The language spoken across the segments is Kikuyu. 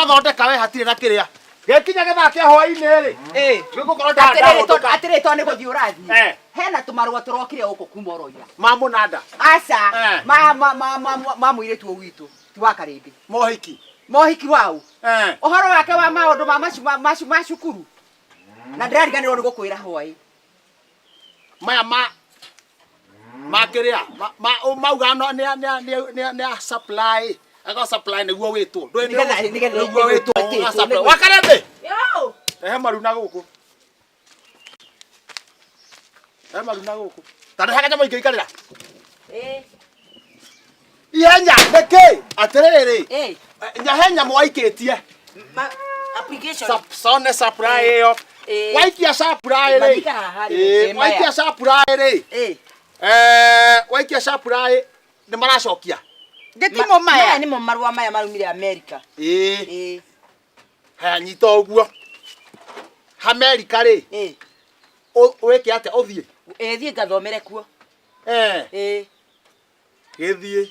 Twathondeka we hatirĩ na kĩrĩa. Gĩkinya gĩthaa kĩa hwaĩ-inĩ rĩ. Ĩĩ. Gĩgũkorwo Atĩrĩrĩ, ndahũndũka. atĩrĩrĩ to nĩ gũthiĩ ũrathiĩ. Eh. Hena tũmarũa tũrokire gũkũ kuma oroira. Ma mũnanda. Aca. Eh. Ma ma ma ma ma mũirĩtu ũyũ witũ ti wa Karĩndĩ. Mohiki. Mohiki waũ. Eh. Ũhoro wake wa maũndũ ma macu ma macu ma cukuru. Na ndĩrariganĩrwo nĩ gũkwĩra hwaĩ. Maya ma ma kĩrĩa ma- ma mauga no nĩ nĩ nĩ nĩ nĩ supply. Aga supply nĩguo wĩtwo. Ndũĩ Nĩgetha- nĩgetha- nĩguo wĩtwo. nĩguo Aga supply. nĩguo- Wakarĩndĩ. Yo! Rehe maru na gũkũ. Rehe maru na gũkũ. Ta rehe kanyamũ ingĩikarĩra. Ĩĩ. Ihenya nĩkĩ? Atĩrĩrĩ. Ĩĩ. Nyahe nyamũ waikĩtie. Ma application. Sone supply ĩyo. Ĩĩ. Waikia supply rĩ. Mathika haha rĩ, Ĩĩ, ĩĩ, maya. waikia supply rĩ. Ĩĩ. Eh, waikia supply nĩ maracokia. Ndĩtimo Maya maya. nĩmo marũa maya marumire Amerika. Ĩĩ. Ĩĩ. Haya nyita ũguo. Amerika rĩ, Ĩĩ. wĩke atĩa ũthiĩ? Ĩĩ thiĩ ngathomere kuo. Eh, Ĩĩ. gĩthiĩ.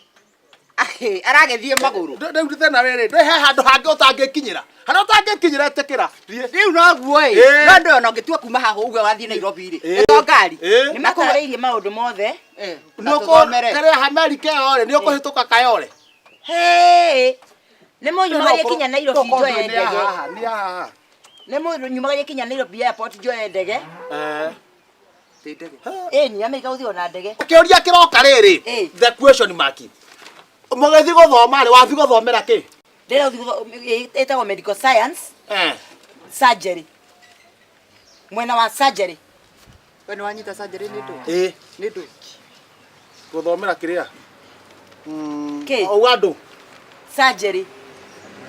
Ahĩ, Aragĩthiĩ magũrũ. Rĩu thĩna rĩrĩ, ndwĩ he handũ hangĩ ũtangĩkinyĩra. Harĩa ũtangĩkinyĩra ĩtĩkĩra. Thiĩ. Rĩu noguo ĩ. Ĩĩ. No ndũĩ ona ũngĩtua kuma haha uge wathiĩ Nairobi rĩ. Ĩĩ. Nĩ to ngari. Ĩĩ. Nĩ matarĩirie maũndũ mothe. Eh, Nĩ tũthomere. ũkũrĩa Amerika ĩyo rĩ, nĩ ũkũhĩtũka Kayole. Hĩ! Nĩ mũnyumagarie kinya Nairobi njoe Nĩ ndege. haha, nĩ haha. Nĩ mũnyumagarie kinya Nairobi airport njoe ndege. Eh. Ti ndege. Ĩĩ ni Amerika gũthiĩ na ndege. Kĩũria kĩroka rĩrĩ, Ĩĩ. the question mark. Mũgĩthiĩ gũthoma rĩ, wathiĩ gũthomera kĩ? Ndĩrenda gũthiĩ ĩtagwo medical science Eh. surgery. Mwena wa surgery. We nĩ wanyita surgery nĩ ndũ? Ĩĩ. Nĩ ndũ? Gũthomera kĩrĩa? Kĩ? Auga andũ Surgery.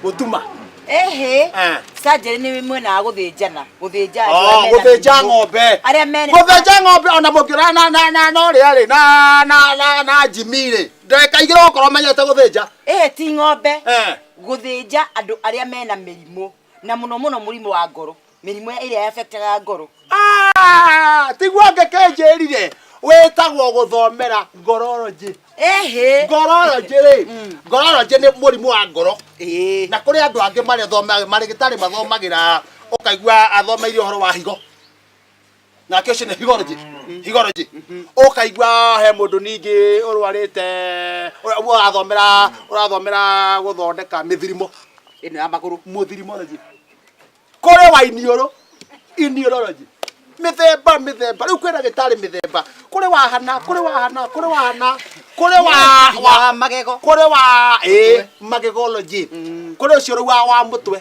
gũtuma. Ĩhĩ. Eh. Surgery nĩ mwena wa gũthĩnjana. Gũthĩnja andũ Oh, arĩa mena gũthĩnja mĩrimũ. ng'ombe. Arĩa mena Gũthĩnja ng'ombe ona mũngĩũra na na na na ũrĩa rĩ na na na na Jimmy rĩ. Ndagĩka igĩrĩ ũgũkorwo ũmenyete gũthĩnja. Ĩhĩ ti ng'ombe. Eh. Gũthĩnja andũ arĩa mena mĩrimũ na mũno mũno mũrimũ wa ngoro. Mĩrimũ ĩrĩa affectaga ngoro. Ah, tiguo ngĩkĩnjĩrire wĩtagwo gũthomera ngorology. Ĩhĩ. Ngorology rĩ, ngorology nĩ mũrimũ wa ngoro. Ĩĩ. Na kũrĩ andũ angĩ marĩthoma marĩgĩtarĩ mathomagĩra ũkaigua athomeire ũhoro wa higo. Nake ũcio nĩ higology. Higology. Ũkaigua he mũndũ ningĩ ũrwarĩte ũrathomera ũrathomera gũthondeka mĩthirimo. Ĩno ya magũrũ. Mũthirimology. Kũrĩ wa iniũrũ, iniũrology. Mĩthemba mĩthemba, rĩu kwĩ ndagĩtarĩ mĩthemba. Kũrĩ wa hana, kũrĩ wa hana, kũrĩ wa hana, kũrĩ wa Nginya wa magego. kũrĩ wa ĩ magegology. Kũrĩ ũcio rĩu wa wa mũtwe.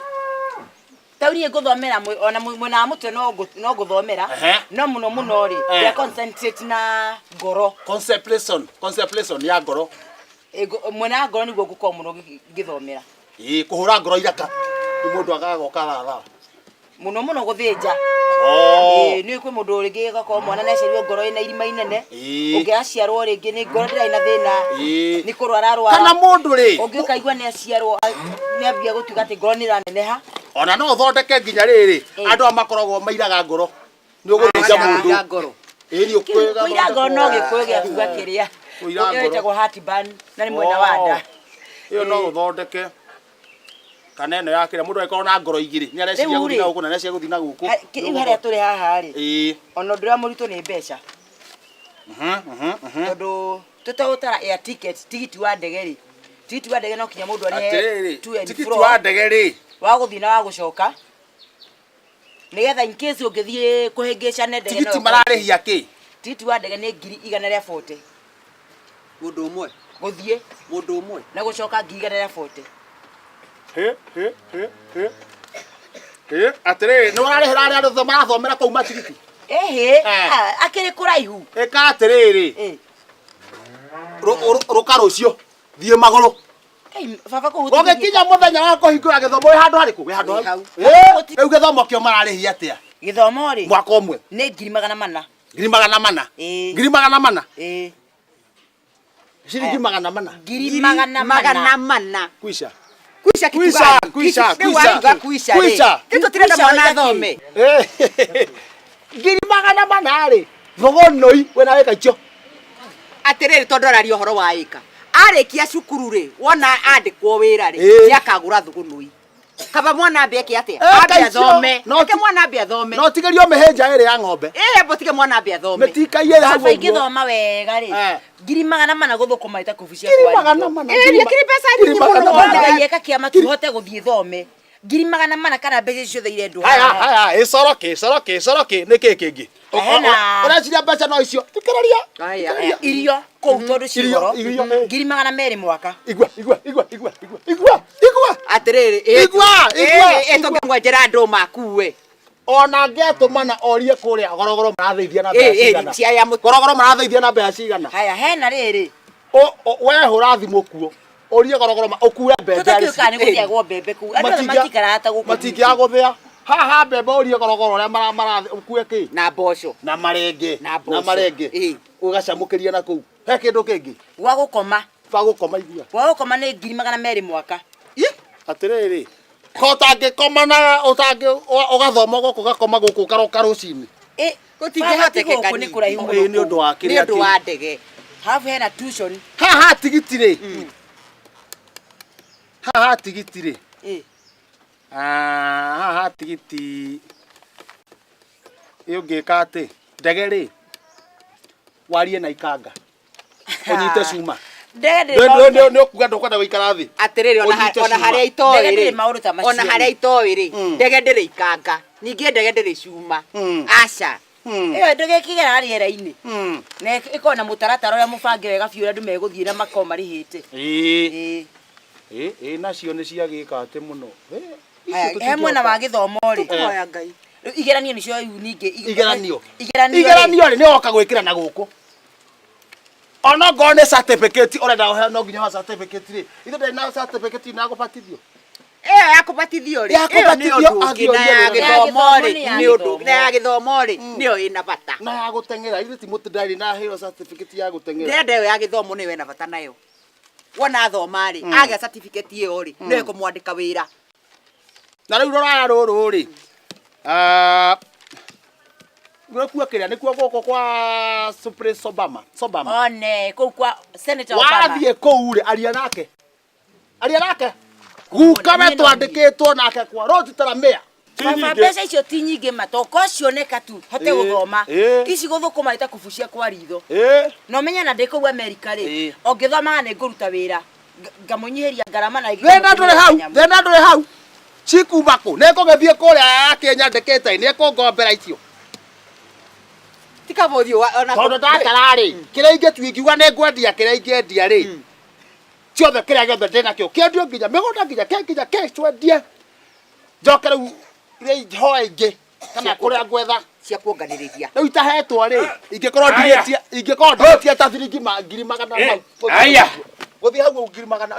Tau niĩ ngũthomera ona mwena wa mũtwe no no ngũthomera Ehe. no mũno mũno rĩ Eh. ndĩra concentrate na ngoro. Contemplation, contemplation ya ngoro. Ĩ, mwena wa ngoro nĩguo ngũkorwo mũno ngĩthomera. Ĩ kũhũra ngoro iraka. Nĩ mũndũ agagoka thaa thaa. Mũno mũno gũthĩnja. Oh. Ĩĩ, nĩ kwĩ mũndũ rĩngĩ agakorwo mwana nĩ aciarirwo ngoro ĩna irima inene. Ĩĩ. Ũngĩ aciarwo rĩngĩ nĩ ngoro ndĩrarĩ na thĩna. Ĩĩ. Nĩ kũrwara arwara. Kana mũndũ rĩ. Ũngĩ ũkaigua nĩ aciarwo nĩ ambia gũtuĩka atĩ ngoro nĩ ĩraneneha. Ona no ũthondeke nginya rĩrĩ, Ĩĩ. andũ aya makoragwo mairaga ngoro. Nĩ ũgũthĩnja mũndũ. Kũira ngoro. Ĩĩ nĩ ũkwĩga. Kũira ngoro no gĩkũyũ gĩakuga kĩrĩa. Kũira Ĩyo ngoro. ĩtagwo heartburn na nĩ mwena wa nda. Ĩyo no ũthondeke. Kana ĩno ya kĩrĩa mũndũ angĩkorwo na ngoro igĩrĩ, nĩ areciria Rĩu gũthiĩ na rĩ, gũkũ na areciria gũthiĩ na gũkũ. Rĩu harĩa tũrĩ haha rĩ, Ĩĩ. ona ũndũ ũrĩa mũritũ nĩ mbeca. Tondũ tũtegũtara air ticket, tigiti wa ndege rĩ, tigiti wa ndege no kinya mũndũ arĩhe Atĩrĩrĩ, to and tigiti fro, wa ndege rĩ, wa gũthiĩ na wa gũcoka, nĩgetha in case ũngĩthiĩ kũhĩngĩcane ndege no tigiti ĩkorwo- mararĩhia kĩ? Tigiti wa ndege nĩ 140,000. Mũndũ ũmwe. Gũthiĩ. Mũndũ ũmwe. Na gũcoka 140,000. Hĩ, hĩ, hĩ, hĩ. Hĩ, atĩrĩrĩ, nĩ ũrarĩhĩra arĩa andũ marathomera kũu matigiti? Ĩhĩ, Eh. akĩrĩ kũraihu. Ĩka atĩrĩrĩ, Ĩ. Rũka rũciũ, thiĩ magũrũ. Kai, baba kũu gũtingĩthiĩ. Ũgĩkinya mũthenya wa kũhingũra gĩthomo wĩ handũ harĩkũ? Wĩ handũ Wĩ hau. hau. Ĩ, rĩu gĩthomo kĩo mararĩhia atĩa? Gĩthomo rĩ? Mwaka ũmwe. Nĩ 400,000. 400,000. Ĩĩ. 400,000. Ĩĩ. Ciringi 400. 400,000. 400. Kwisha. Kwisha kitu Kwisha, gani? kwisha, Rĩu kwisha. waruga kwisha rĩ. Kwisha. Rĩu tũtirenda Kwisha mwana ũrĩa athome. 400,000 rĩ, thogonoi wĩna wĩka icio. Atĩrĩrĩ tondũ araria ũhoro wa ĩka. Arĩkia cukuru rĩ, wona andĩkwo wĩra rĩ, Ĩĩ. nĩ akagũra thũgũnũi. Kaba mwana ambe eke atia? Eh, Ambe kaicio. athome. No Reke ti- mwana ambe athome. No tigerio mĩhĩnja ĩrĩ ya ng'ombe. Ĩ ambo tige mwana ambe athome. Mĩtikaiyĩre hau Baba ũguo. ingĩthoma wega rĩ Eh. 400,000 gũthũkũma itakubu cia Ngiri kwa magana mana. Ĩ, nĩ mbeca Ngiri nyingĩ magana mũno mana. Ngai eka kĩama tuhote gũthiĩ thome 400,000 kana mbeca icio ciothe irendwo Haya, haha. haya, ĩcoroke, ĩcoroke, ĩcoroke, nĩ kĩĩ kĩngĩ? Hena. Ũreciria mbeca no icio. Thikĩrĩria. Aya, aya. Irio kũu tondũ Irio, cigoro irio, eh. 200,000 mwaka. Igua, igua, igua, igua, igua, igua, igua. Atĩrĩrĩ, ĩ- Igua, igua, ĩ- ĩ tũngĩmwenjera andũ makue. Ona angĩatũmana orie kũrĩa gorogoro marathĩithia na Ĩ, mbeca ĩ, cigana. cia ya mũtu. Gorogoro marathĩithia na mbeca cigana. Haya hena rĩrĩ We hũra thimũ kuo. Ũrie gorogoro ũkue mbembe tũtakĩũĩ kana nĩ gũthĩagwo mbembe kũu andũ othe matikaraga ta gũkũ Matingĩaga gũthĩa. Haha mbembe ũrie gorogoro ũrĩa mara ũkue kĩ? Na mboco. Na marenge. Na mboco. Na marenge. Ĩ. Ũgacamũkĩria na kũu. He kĩndũ kĩngĩ. Gwa gũkoma. Ba gũkoma igua. Gwa gũkoma nĩ 200,000 mwaka. Atĩrĩrĩ. Ko ũtangĩkoma na ũtangĩ ũgathoma gũkũ ũgakoma gũkũ ũkaroka rũcinĩ. Ĩ Gũtingĩhotekeka gũkũ nĩ ningĩ. kũraihu Ĩ, mũno nĩ ũndũ wa Nĩ kĩrĩa ũndũ wa ndege. Halafu hena tuition. Haha tigiti rĩ. Haha tigiti rĩ. Ĩ. Ah, haha tigiti ĩ ũngĩka atĩ ndege rĩ warie na ikanga ũnyite cuma. Ndege Nĩ ndĩrĩ maũndũ nĩ ũkuga ndũkwenda gũikara thĩ. Atĩrĩrĩ, ona Ũnyite ona cuma. harĩa itoĩ Ndege rĩ. ndĩrĩ maũndũ ta macio. Ona harĩa itoĩ rĩ, ndege ndĩrĩ ikanga. Ningĩ ndege ndĩrĩ cuma. Aca. Ĩyo ndege ĩkĩgera rĩera-inĩ na ĩkorwo na mũtaratara ũrĩa mũbange wega biũ ũrĩa andũ megũthiĩ na makorwo marĩhĩte. Ĩĩ. Ĩ. Ĩ, ĩ nacio nĩ ciagĩka atĩ mũno. Ĩ, icio Haya, he mwena wa tũtingĩhota. gĩthomo rĩ Tũkũhoya Ngai. Rĩu igeranio nĩcio rĩu ningĩ Igeranio. Igeranio rĩ, Igeranio rĩ nĩ woka gwĩkĩra na gũkũ. Ona ngorwo nĩ certificate ũrenda ũheo no nginya ũheo certificate rĩ. Ithe ndarĩ na certificate na gũbatithio. Ĩyo ya kũbatithio rĩ, Ya ĩyo nĩ kũbatithio, ũndũ ũngĩ na ya athiĩ orie gĩthomo rĩ, Ya nĩ ũndũ gĩthomo. na ya gĩthomo rĩ, nĩyo ĩna bata. Na ya gũteng'era ithe ti mũtĩ ndarĩ na heo certificate ya gũteng'era. Ndĩrenda ĩyo ya gĩthomo nĩyo ĩna bata nayo. Wona athoma rĩ, agĩa certificate ĩyo rĩ, nĩyo ĩkũmwandĩka wĩra. Na rĩu rũraya rũrũ rĩ. Ah, nĩkuo kĩrĩa nĩkuo gũkũ kwa Supreme Obama. Obama. one kũu kwa Senator Obama. Wathiĩ kũu rĩ aria nake. Aria nake. Guka we Niĩ no twandĩkĩtwo nake kwa Rose Taramea. Baba mbeca icio ti nyingĩ ma toko cioneka tu hote Ĩ, gũthoma ĩ. ici gũthũkũma ĩ ta kubucia kwa ritho Ĩ. na ũmenye na ndĩ kũu Amerika rĩ Ĩ. o ngĩthomaga nĩ ngũruta wĩra ngamũnyihĩria ngarama na Thĩna ndũrĩ hau, thĩna ndũrĩ hau. Cikuma kũ? Nĩ ngũgĩthiĩ kũrĩa akĩnyandĩkĩte nĩ ekũngombera icio. Ti kaba ũthiũ ona Tondũ ndatara rĩ, kĩrĩa ingĩtua ingiuga nĩ ngwendia kĩrĩa ingĩendia rĩ. Ciothe kĩrĩa gĩothe ndĩnakĩo kĩendio nginya mĩgũnda nginya kĩ nginya kĩ twendie. Njoke rĩu iria hoe ingĩ kana kũrĩa ngwetha. cia kuonganĩrĩria. Rĩu itahetwo rĩ, ingĩkorwo ndirĩtie ingĩkorwo ndirĩtie ta ciringi ngiri magana mau. Aya. Gũthiĩ hau ngiri magana.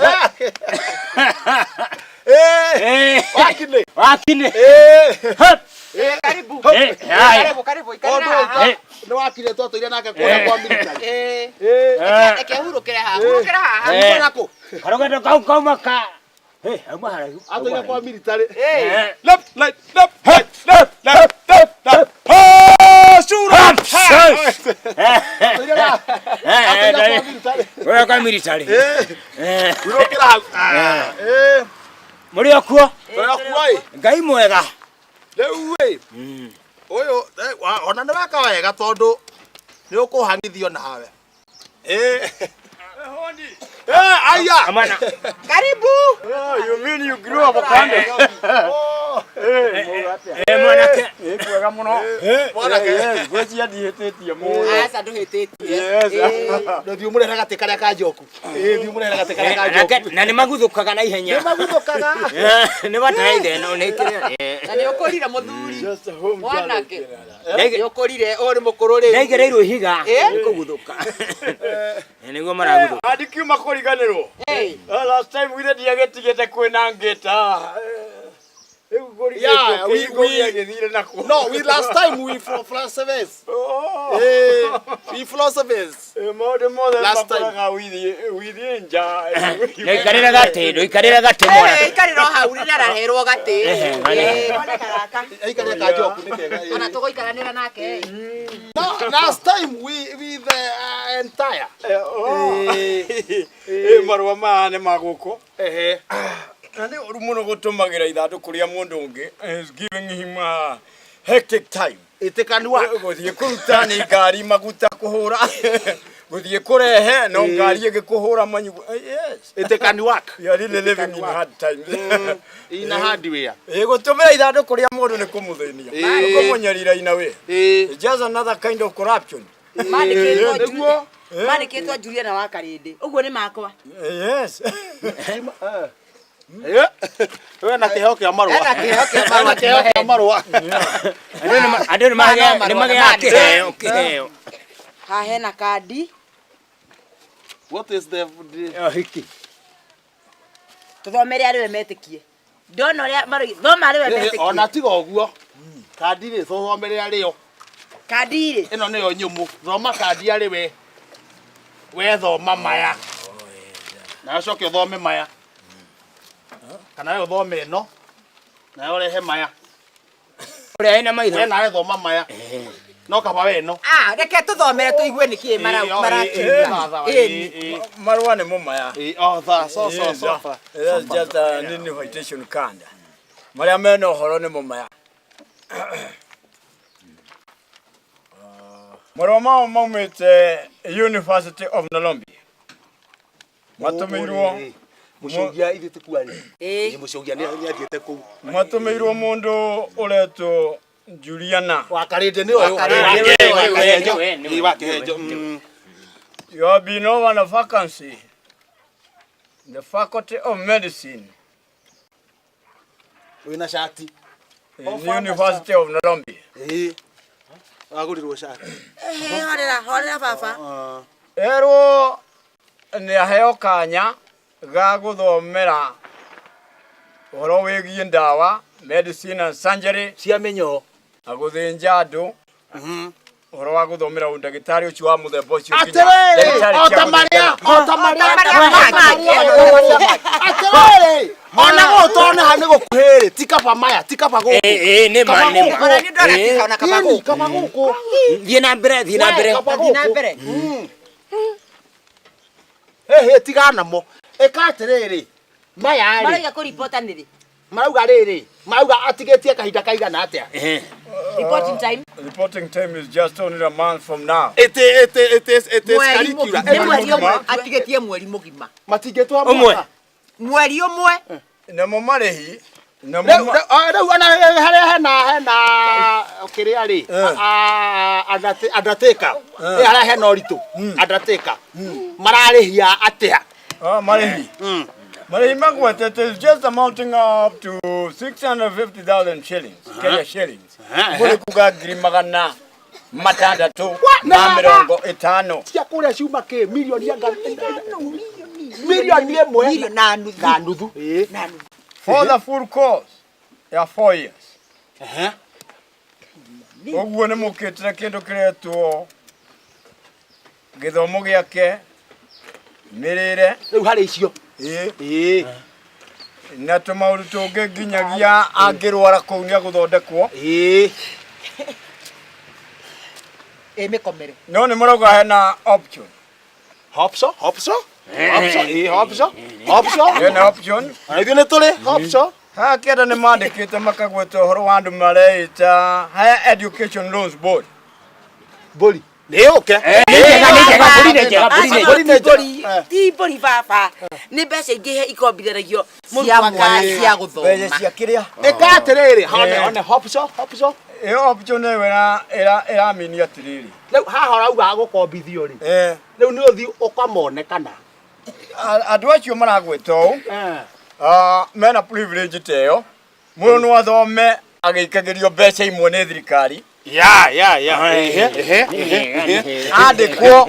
Eh. Wakinĩ. Wakinĩ. Eh. Karibu. Eh, haya. Karibu, karibu, ikarĩra Mũndũ haha. Eh. nĩ wakire twatũire nake kũrĩa kwa military. Eh. Eh. Reke hurũkĩre haha, hurũkĩra haha. Eh. Kuma nakũ? Karũgendo kau kauma ka. Eh, auma haraihu. Atũire kwa military. Eh. Left, right, left, right, left, left, left, left. Oh, shura. Atũire na- atũire kwa military. Wewe kwa military. Eh. Eh. Hurũkĩra hau. Ah, eh. Mũrĩ o kuo? Tũrĩ o kuo ĩ. Ngai mwega. Rĩu ĩ. Ũyũ ona nĩ weka wega tondũ nĩ ũkũhang'ithio nawe. Eh. Eh, aya. Amana. Karibu. You mean you grew up kande? Oh. Eh, mwanake. Kwega muno. Mwanake. Ngwĩciria ndihĩtĩtie mũno. Aca ndũhĩtĩtie. Yes. Thiĩ ũmũrehere gatĩ karĩa ka njoku. Ĩĩ, thiĩ ũmũrehere gatĩ karĩa ka Nake njoku. na nĩ maguthũkaga na ihenya. Nĩ maguthũkaga. Eh, nĩ bataraitha ĩno nĩ kĩrĩa. Eh. Na nĩ ũkũrire mũthuri. Just a home Mwanake. Ndaige- Nĩ ũkũrire, ũyũ nĩ mũkũrũ rĩu. Ndaigereirwo ihiga Eh? nĩ kũguthũka. Eh, nĩguo maraguthũka. Andikiuma kũriganĩrwo. Eh. Last time githĩ ndiagĩtigĩte kwĩna ngĩta. Rĩu Yeah, ngũrigĩtwo kĩhingo gĩagĩthire nakuo. No, we last time we from philosophers. Oh. Eh, we philosophers. Maũndũ mothe Last time. makũraga within nja. Ndũikarĩre gatĩ, ndũikarĩre gatĩ Eh, mwanake. ikarĩra o hau rĩrĩa araherwo gatĩ. Eh, Eh, kone karaka. Aikarĩre ka njoku nĩ kega. eh. Ona tũgũikaranĩra nake. No, last time we with the entire. Eh, marũa maya nĩ ma gũkũ. Ehe. Na nĩ ũru mũno gũtũmagĩra ithandũkũ rĩa mũndũ ũngĩ is giving him a hectic time. It can work. Gũthiĩ kũruta nĩ ngari maguta kũhũra, gũthiĩ kũrehe no ngari ĩgĩkũhũra manyugu. Yes. It can work. We are really living in hard times. Ina hardware. Ĩ gũtũmĩra ithandũkũ rĩa mũndũ nĩ kũmũthĩnia. Ĩĩ. Kũmũnyarira in a way. Ĩĩ. It's just another kind of corruption. Mandĩkĩtwo Nĩguo. Mandĩkĩtwo Juliana wa Karĩndĩ. Ũguo nĩ makwa. Yes. Eh. We na kĩheo kĩa marũa. Ena kĩheo kĩa marũa. Ena kĩheo kĩa marũa. Andũ nĩ magĩaga kĩheo kĩheo. Haha hena kandi. What is the Hiki. Tũthomere arĩ we metĩkie. Ndona ũrĩa marauga thoma arĩ we metĩkie. Ona tiga ũguo. Kandi rĩ thomere arĩo. Kandi rĩ. Ĩno nĩyo nyũmũ. Thoma kandi arĩ we. We thoma maya. Na ũcoke ũthome maya. Kana we ũthome ĩno. Nawe ũrehe maya. Ũrĩa ena maitho. We nawe thoma maya. No kaba we ĩno. Ah, reke tũthomere tũigue nĩkĩĩ marakiuga. Ĩni. Marũa nĩ maya. Oh, tha, so so so fa. That's just an invitation card. Marĩa mena ũhoro nĩmo maya. Marũa mao maumĩte University of Nairobi. Matũmĩirwo Mũcũgia ithuĩ tũkuarĩ. Ĩĩ. Mũcũgia nĩ athiĩte kũu. matũmĩirwo mũndũ ũretwo Juliana. Wa Karĩndĩ nĩ ũyũ. Karĩndĩ. Wa Kĩhenjo. Ĩĩ, wa Kĩhenjo. You have been over a vacancy. The Faculty of Medicine Wĩna cati. in University of Nairobi. Ĩĩ. Wagũrirwo cati. Ehe, horera, horera baba. Erwo nĩ aheo kanya ga gũthomera ũhoro wĩgiĩ ndawa medicine and surgery Cia mĩnyoo. na gũthĩnja andũ ũhoro wa gũthomera ũndagĩtarĩ ũcio wa mũthemba ũcio nginya Atĩrĩrĩ, ndagĩtarĩ o cia ta marĩa, gũthĩnjana. o ta marĩa, atĩrĩrĩ, ona gũkũ tondũ haha nĩ gũkuhĩ-rĩ, ti kaba maya, ti kaba gũkũ. Ĩĩ nĩ ma Kaba nĩ ma. gũkũ. Ona niĩ ndona ti ona kaba Ĩni, gũkũ. kaba gũkũ. Thiĩ na mbere, thiĩ na We, mbere. kaba Thiĩ na gũkũ. mbere. Hĩhĩ, tigana namo. Ĩka atĩrĩrĩ, maya-rĩ, Marauga kũribota nĩ rĩ? marauga rĩrĩ, marauga atigĩtie kahinda kaigana atĩa? Reporting time. Reporting time is just only a month from now. It is, it is, it is Mweri curricular. mũgima. Nĩ mweri ũmwe. Atigĩtie mweri mũgima. Matingĩtwa Ũmwe. mwaka. Mweri ũmwe. Namo marĩhi namo Rĩu rĩu ona harĩa hena hena kĩrĩa rĩ, undertaker. Ĩ harĩa hena ũritũ, undertaker. Mararĩhia atĩa? Ah, marĩhi. Marĩhi magwetete is just amounting up to 650,000 shillings, Kenya shillings. Ũguo nĩ kuga ngiri magana matandatũ ma mĩrongo ĩtano. Cia kũrĩa ciuma kĩ milioni anga milioni ĩmwe Milioni na nuthu. na nuthu. Ĩ. Na nuthu. For the full course ya 4 years. Ũguo nĩ mũkĩtire kĩndũ kĩretwo gĩthomo gĩake, mĩrĩre, Rĩu harĩ icio. ĩ Ĩ. na tũmaũndũ tũngĩ nginyagia angĩrwara kũu nĩ agũthondekwo. Ĩ. Ĩ mĩkomere. No nĩ marauga hena option. Hopso, hopso. Hopso, ĩ hopso. Hopso. Hena option. Ona ithuĩ nĩ tũrĩ hopso. Haha kĩanda nĩ mandĩkĩte makagweta ũhoro wa andũ mareita Higher Education Loans Board. Mbũri. Nĩ yũke. Nĩ njega, nĩ njega, mbũri nĩ njega, mbũri nĩ njega. Mbũri nĩ Mbũri, njega. ti mbũri baba. Nĩ mbeca ingĩ he ikombithanagio Cia mũrutwo mwana akaria. cia gũthoma. Mbeca cia kĩrĩa? Ĩka atĩrĩrĩ, hone hone hopso, hopso. Ĩyo option ĩyo ĩramini atĩrĩrĩ. Rĩu haha ũrauga gũkombithio rĩ. Eh, Rĩu nĩ ũthiĩ ũkamone kana. Andũ acio maragweta ũũ ah, mena privilege ta ĩyo mũndũ no athome agĩikagĩrio mbeca imwe nĩ thirikari Ya, ya, ya. Ehe, ehe, ehe. andĩkwo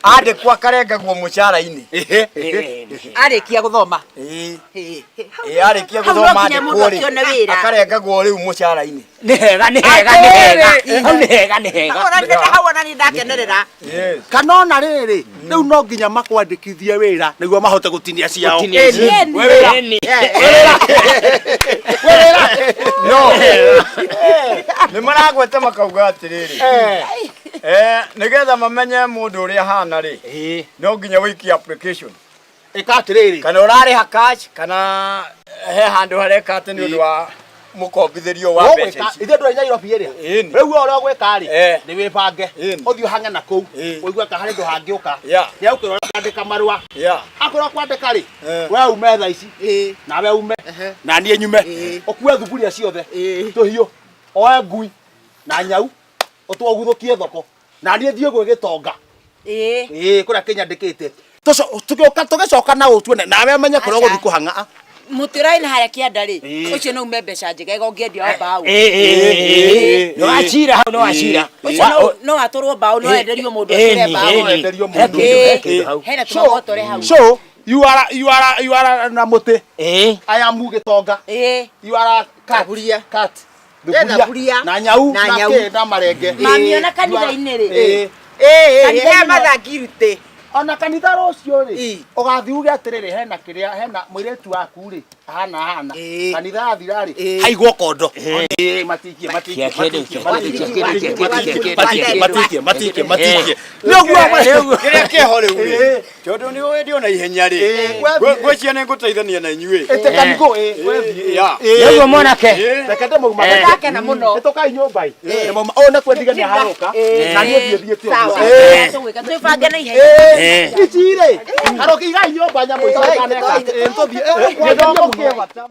andĩkwo akarengagwo mũcara-inĩ. Ehe, ehe. Arĩkia gũthoma. Ĩĩ. Ĩ. Ĩĩ, arĩkia Hau no gũthoma nginya andĩkwo mũndũ rĩ akĩone wĩra. akarengagwo rĩu mũcara-inĩ. Nĩ hega, nĩ hega, nĩ hega. Hau nĩ hega, nĩ hega. Hau ona nĩ ndakenerera. Yes. Kana ona rĩrĩ, rĩu no nginya makwandĩkithie wĩra nĩguo mahote gũtinia ciao. Gũtinia Ĩni. Ĩni. No. Nĩ maragweta makauga atĩrĩrĩ. Eh, nĩgetha mamenye mũndũ ũrĩa ahana rĩ, no nginya wĩikie application. Ĩka atĩrĩrĩ. Kana ũrarĩha cash kana he handũ hareka atĩ nĩ ũndũ wa mũkombithĩrio wa mbeca ici. Ithuĩ ndũrĩ Nairobi ĩrĩa. Ĩni. Rĩu we ũrĩa ũgwĩka rĩ, Eh. nĩ wĩbange. Ĩni. Ũthiĩ ũhang'e na kũu. Ĩ. Ũigue ka harĩ ũndũ hangĩũka. Yeah. Nĩ egũkwĩra ũrĩa kwandĩka marũa. Yeah. Akorwo kwandĩka rĩ, Eh. we ume thaa ici. Ĩ. Nawe ume. Na niĩ nyume. Ũkue thuburia ciothe. Tũhiũ. Oe ngui na nyau. Ũtũguthũkie thoko. Na niĩ thiĩ gwĩ gĩtonga. Ĩĩ. Ĩĩ kũrĩa kĩnyandĩkĩte. Tũgĩũka tũgĩcoka na ũtuone nawe ũmenye kũrĩa Aca. ũgũthiĩ kũhang'a. Mũtĩ ũrarĩ na harĩa kĩanda rĩ, Ĩĩ. ũcio no ume mbeca njega ĩga ũngĩendia wa mbaũ. Ĩĩ. Nĩ wacira hau nĩ wacira. Ũcio no atũrwo mbaũ, no enderio mũndũ atũre mbaũ. Enderio mũndũ. Ĩĩ. Kĩndũ hau. Hena tũmagotore hau. So you are na mũtĩ. Ĩĩ. I am gĩtonga. Ĩĩ. You are cat. Thaburia. Cat. Thaburia. Na nyau Na na nyau. kĩ na marenge. Mami ona kanitha-inĩ rĩ. Ĩĩ. Ĩ, Kanitha-inĩ he no- mathangirutĩ. Ona kanitha rũciũ rĩ, Ĩ. ũgathiĩ uge atĩrĩrĩ, hena kĩrĩa, hena mũirĩtu waku rĩ, ahana ahana. Ĩ. Kanitha yathira rĩ, Ĩ. haigwo kondo. Ĩ, matikie, matikie, Kĩa kĩndũ, matikie, kĩa matikie, kĩndũ, kĩa matikie, kĩndũ, matikie, kĩa matikie, kĩndũ. matikie, Ĩ. matikie. Nĩ ũguo Kĩrĩa kĩho rĩu rĩ, Ĩ. tondũ nĩ ũĩ ndĩ ona ihenya rĩ, Ĩ, kwethiĩ. ngwĩciria nĩ ngũteithania na inyuĩ. Ĩtĩka nĩkũ, ĩ, kwethiĩ. Yeah. Ĩ. Nĩguo mwanake. Ĩ. Reke ndĩmũgima. Ndakena mũno. Nĩtũkai nyũmba ĩ. Nĩmauma- ũyũ nĩ kwendigania harũka. Na niĩ thiĩ thiĩte ũguo. Sawa. Ĩ. Tũgwĩka twĩbange na ihenya. Ĩ. Ici rĩ, harũka igai nyũmba nyamũ ici. Ĩ. Ĩ, nĩtũthiĩ. Ĩ, nĩndĩmũkĩe.